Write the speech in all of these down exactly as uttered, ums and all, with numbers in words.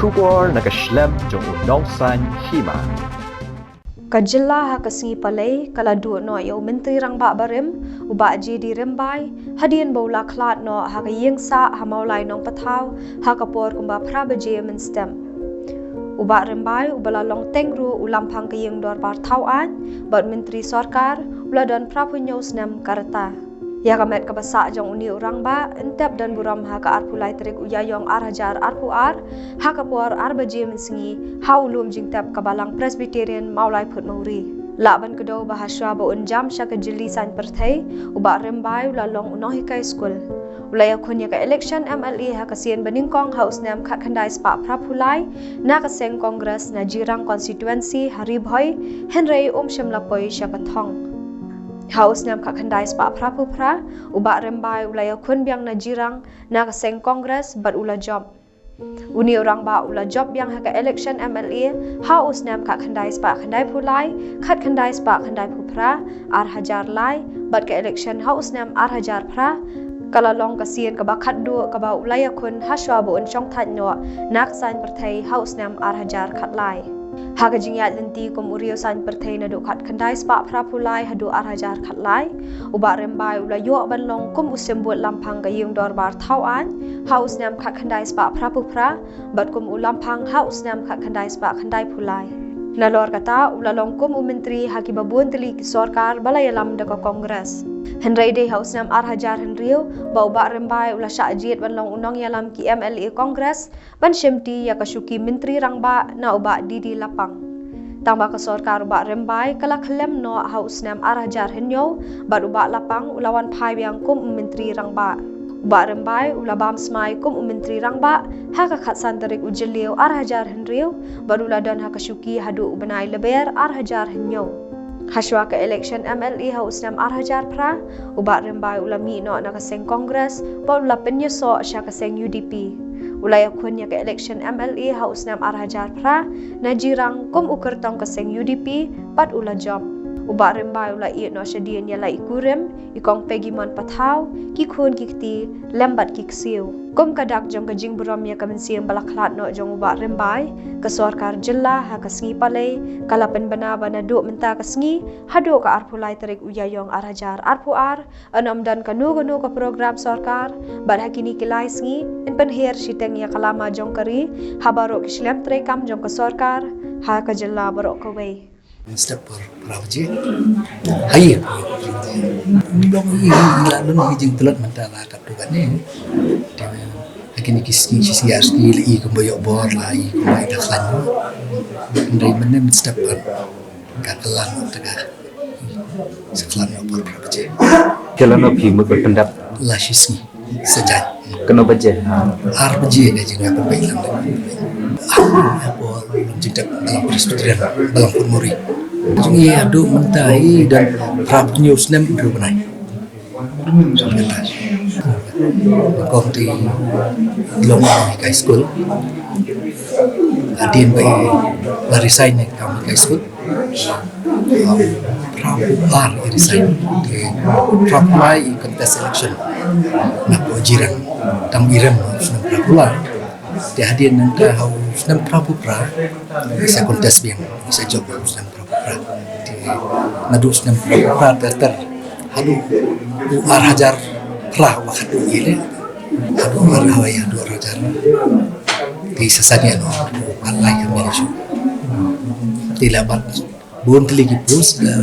Khubor na ka shlem jong u nongsan hima. Ka jylla ha ka sngi Palei ka la duh noh ïa u Myntri Rangbah barim, u Bah J D Rymbai, hadien ba u la khlad noh ha ka ïing sah ha Mawlai Nongpathaw ha ka por kumba phra baje mynstep. U Bah Rymbai uba la long teng ruh u lamphang ka ïing dorbar thaw aiñ bad Myntri Sorkar, u la don phra phew hynñiew snem ka rta. Ïa ka met kaba sah jong une u rangbah yn tep don burom ha ka arphew lai tarik u Ïaïong ar hajar arphew ar, ha ka por ar baje mynsngi, ha u lum jingtep ka Balang Presbyterian Mawlai Phutmawri. Lah ban kdew ba hashwa ba un jam sha ka jylli saiñ pyrthei, u Bah Rymbai u la long u nonghikai skul. U la ïakhun ïa ka election M L A ha ka sien banyngkong ha u snem khatkhyndai spah phra phew lai na ka seng Congress na Jirang constituency ha Ri Bhoi, hynrei um shym la poi sha ka thong. Ha u snem khatkhyndai spah phra phew phra, u Bah Rymbai u la ïakhun biang na Jirang na ka seng Congress bad u la jop. Une u rangbah u la jop biang ha ka election M L A ha u snem khatkhyndai spah khyndai phew lai, khatkhyndai spah khyndai phew phra, ar hajar lai, bad ka election ha u snem ar hajar phra ka la long ka sien kaba khatduh kaba u la ïakhun hashwa ba un shongthait noh na ka saiñ pyrthei ha u snem ar hajar khatlai. Ha ka jingïaid lynti kum u riew saiñ pyrthei naduh khatkhyndai spah phra phew lai haduh ar hajar khatlai, u Bah Rymbai u la ïoh ban long kum u symbud lamphang ka ïing dorbar thaw aiñ ha u snem khatkhyndai spah phra phew phra, bad kum u lamphang ha u snem khatkhyndai spah khyndai phew lai. Nalor kata u la long kum u myntri ha kiba bun tylli ki sorkar ba la ïalam da ka Congress. Hynrei dei ha u snem ar hajar hynriew ba u Bah Rymbai u la shah jied ban long u nongïalam ki M L A Congress ban shimti ïa ka shuki Myntri Rangbah na u Bah D D Lapang. Tangba ka sorkar u Bah Rymbai ka la khyllem noh ha u snem ar hajar hynñiew, bad u Bah Lapang u la wan phai biang kum u Myntri Rangbah. U Bah Rymbai u la bam smai kum u Myntri Rangbah ha ka khatsan tarik u Jylliew ar hajar hynriew, bad u la don ha ka shuki haduh u bnai Lber ar hajar hynñiew. Hashwa ka election M L A ha u snem ar hajar phra, u Bah Rymbai u la mih noh na ka seng Congress bad u la pynïasoh sha ka seng U D P. U la ïakhun ïa ka election M L A ha u snem ar hajar phra na Jirang kum u kyrtong ka seng U D P bad u la jop. U Bah Rymbai u la ïeh noh shadien ïa la i kurim, i Kong Peggy Mon Pathaw, ki khun ki kti, lem bad ki ksiew. Kum ka dak jong ka jingburom ïa ka mynsiem ba la khlad noh jong u Bah Rymbai, ka sorkar jylla ha ka sngi Palei ka la pynbna ba naduh mynta ka sngi haduh ka arphew lai tarik u Ïaïong ar hajar arphew ar, yn ym don kano kano ka program sorkar, bad ha kine ki lai sngi yn pynher shiteng ïa ka lama jong ka ri ha baroh ki shlem treikam jong ka sorkar ha ka jylla baroh kawei. Mynstep por phra baje. Haei. Long i la long i jingtlot mynta la katto katne. Te ha kine ki sngi shi sngi ar sngi la i kumba ïoh bor, la i kumba i da khlaiñ. Hynrei mynne mynstep por ka khlaiñ mynta ka. Sa khlaiñ por phra baje. Te lano phi mut ban pyndap? La shi sngi. Sa jan. Kano baje? Ar baje ka jingïapynbeit lang. Hapoh jingtep Balang Presbyterian, Balang Phutmawri. Jong ngi haduh mynta hi don phra phew hynñiew snem hynriew bnai. Kong te long hikai skul. Hadien ba i la resign na ka kam hikai skul. Phra phew ar i resign. Te phra phew lai i contest election. Na poh Jirang. Tang i rem ha u snem phra phew lai. Te hadien nangta ha u snem phra phew phra i sa contest biang, i sa jop ha u snem phra phew phra. Te naduh u snem phra phew phra ter ter haduh u ar hajar phra wa khatduh i leh. Haduh ar hawai haduh ar hajar. Te i sa sani ano u ar lai ka mera shu. Te la bat bun tylli ki post, eh,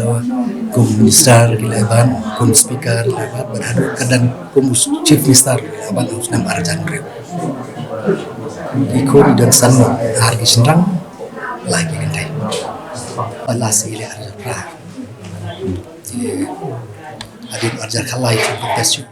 kum minister ki la ban, kum speaker ki la ban, bad haduh kadan kum chief minister ki la ban ha u snem ar hajar hynriew. Ki khun i don san, ar ki shynrang, lai ki kynthei. Bad last i leh ar hajar phra. Te hadien ar hajar khatlai ka contest shuh.